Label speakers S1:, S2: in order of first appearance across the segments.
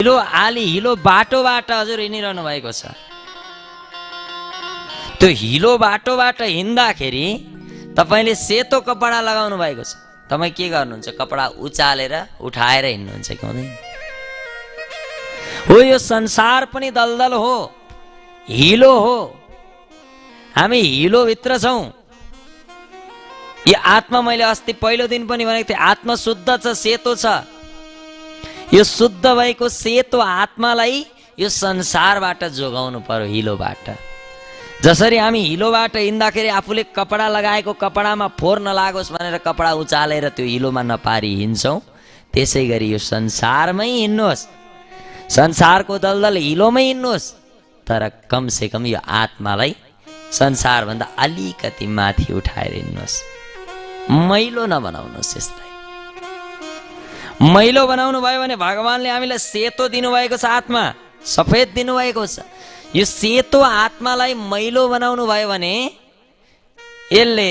S1: हिलो आली हिलो बाटोबाट हजुर हिँडिरहनु भएको छ। त्यो हिलो बाटोबाट हिँड्दाखेरि तपाईँले सेतो कपडा लगाउनु भएको छ। तपाईँ के गर्नुहुन्छ? कपडा उचालेर उठाएर हिँड्नुहुन्छ कि हुँदैन? हो, यो संसार पनि दलदल हो, हिलो हो। हामी हिलोभित्र छौँ। यो आत्मा, मैले अस्ति पहिलो दिन पनि भनेको थिएँ, आत्मा शुद्ध छ, सेतो छ। यो शुद्ध भएको सेतो आत्मालाई यो संसारबाट जोगाउनु पर्यो, हिलोबाट। जसरी हामी हिलोबाट हिँड्दाखेरि आफूले कपडा लगाएको कपडामा फोहोर नलागोस् भनेर कपडा उचालेर त्यो हिलोमा नपारी हिँड्छौँ, त्यसै गरी यो संसारमै हिँड्नुहोस्, संसारको दलदल हिलोमै हिँड्नुहोस्, तर कमसे कम यो आत्मालाई संसारभन्दा अलिकति माथि उठाएर हिँड्नुहोस्। मैलो नबनाउनुहोस्। यसलाई मैलो बनाउनु भयो भने भगवानले हामीलाई सेतो दिनुभएको छ, आत्मा सफेद दिनुभएको छ। यो सेतो आत्मालाई मैलो बनाउनु भयो भने यसले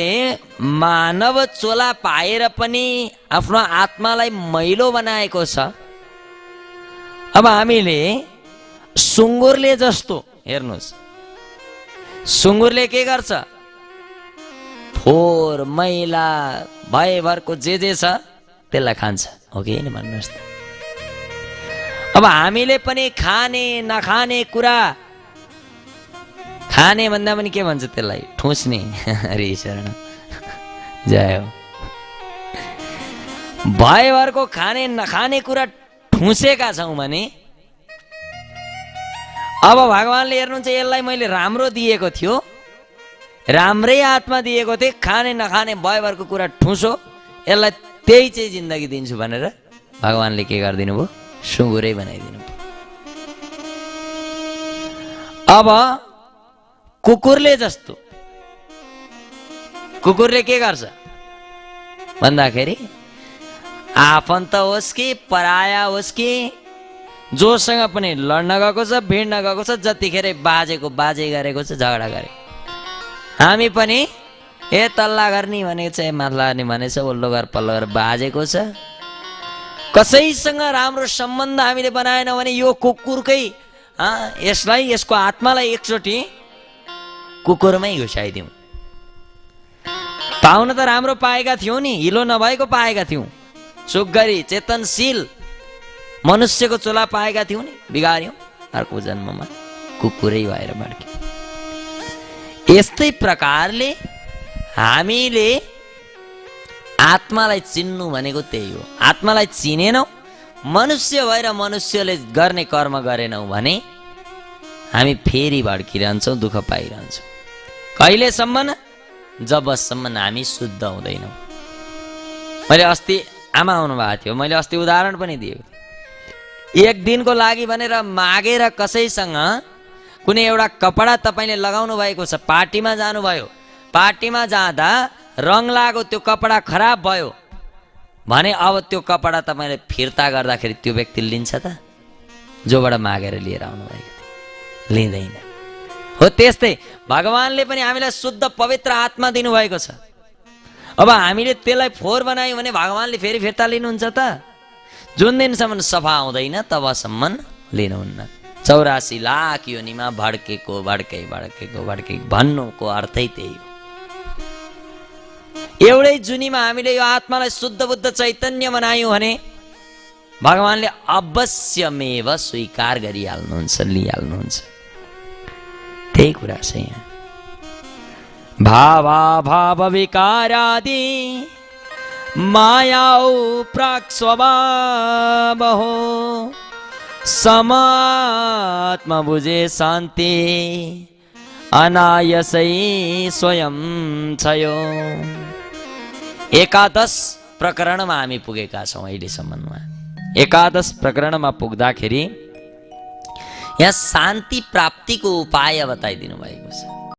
S1: मानव चोला पाएर पनि आफ्नो आत्मालाई मैलो बनाएको छ। अब हामीले सुँगुरले जस्तो हेर्नुहोस्, सुँगुरले के गर्छ? फोहोर मैला भयभरको जे छ त्यसलाई खान्छ, हो कि होइन भन्नुहोस् त? अब हामीले पनि खाने नखाने कुरा, खाने भन्दा पनि के भन्छ त्यसलाई? ठुस्ने। हरि शरण जय हो। भयभरको खाने नखाने कुरा ठुसेका छौँ भने अब भगवानले हेर्नुहुन्छ, यसलाई मैले राम्रो दिएको थियो, राम्रै आत्मा दिएको थिएँ, खाने नखाने भयभरको कुरा ठुसो, यसलाई त्यही चाहिँ जिन्दगी दिन्छु भनेर भगवानले के गरिदिनु भयो? सुँगुरै बनाइदिनु भयो। अब कुकुरले जस्तो, कुकुरले के गर्छ भन्दाखेरि आफन्त होस् कि पराया होस् कि जोसँग पनि लड्न गएको छ, भिड्न गएको छ, जतिखेर बाजेको बाजे गरेको छ, झगडा गरे, हामी पनि तल्ला गर्ने भनेको छ, माथला गर्ने भनेको छ, ओल्लो घर पल्लो घर बाजेको छ। कसैसँग राम्रो सम्बन्ध हामीले बनाएनौँ भने यो कुकुरकै यसलाई, यसको आत्मालाई एकचोटि कुकुरमै घुसाइदिउँ। पाउन त राम्रो पाएका थियौँ नि, हिलो नभएको पाएका थियौँ, सुखगरी चेतनशील मनुष्यको चोला पाएका थियौँ नि, बिगार्यौँ, अर्को जन्ममा कुकुरै भएर बढ्क्यौँ। यस्तै प्रकारले हामीले आत्मालाई चिन्नु भनेको त्यही हो। आत्मालाई चिनेनौँ, मनुष्य भएर मनुष्यले गर्ने कर्म गरेनौँ भने हामी फेरि भड्किरहन्छौँ, दुःख पाइरहन्छौँ। कहिलेसम्म? जबसम्म हामी शुद्ध हुँदैनौँ। मैले अस्ति, आमा आउनु भएको थियो, मैले अस्ति उदाहरण पनि दिएको थिएँ। एक दिनको लागि भनेर मागेर कसैसँग कुनै एउटा कपडा तपाईँले लगाउनु भएको छ, पार्टीमा जानुभयो, पार्टीमा जाँदा रङ लाग्यो, त्यो कपडा खराब भयो भने अब त्यो कपडा तपाईँले फिर्ता गर्दाखेरि त्यो व्यक्ति लिन्छ त? जोबाट मागेर लिएर आउनुभएको थियो, लिँदैन। हो त्यस्तै भगवानले पनि हामीलाई शुद्ध पवित्र आत्मा दिनुभएको छ। अब हामीले त्यसलाई फोहोर बनायौँ भने भगवानले फेरि फिर्ता लिनुहुन्छ त? जुन दिनसम्म सफा हुँदैन तबसम्म लिनुहुन्न। 84 लाख योनिमा भड्केको भड्कै भड्केको भड्कै भन्नुको अर्थै त्यही हो। एउटै जुनीमा हामीले यो आत्मालाई शुद्ध बुद्ध चैतन्य बनायौँ भने भगवानले अवश्यमेव स्वीकार गरिहाल्नुहुन्छ, लिइहाल्नुहुन्छ। त्यही कुरा छ यहाँ। भावाभाव विकारादि मायाओ प्राक् स्वभावो समात्मा बुझे शान्ति अनायसै स्वयं छयो। 11 प्रकरणमा हामी पुगेका छौँ अहिलेसम्ममा। 11 प्रकरणमा पुग्दाखेरि यहाँ शान्ति प्राप्तिको उपाय बताइदिनु भएको छ।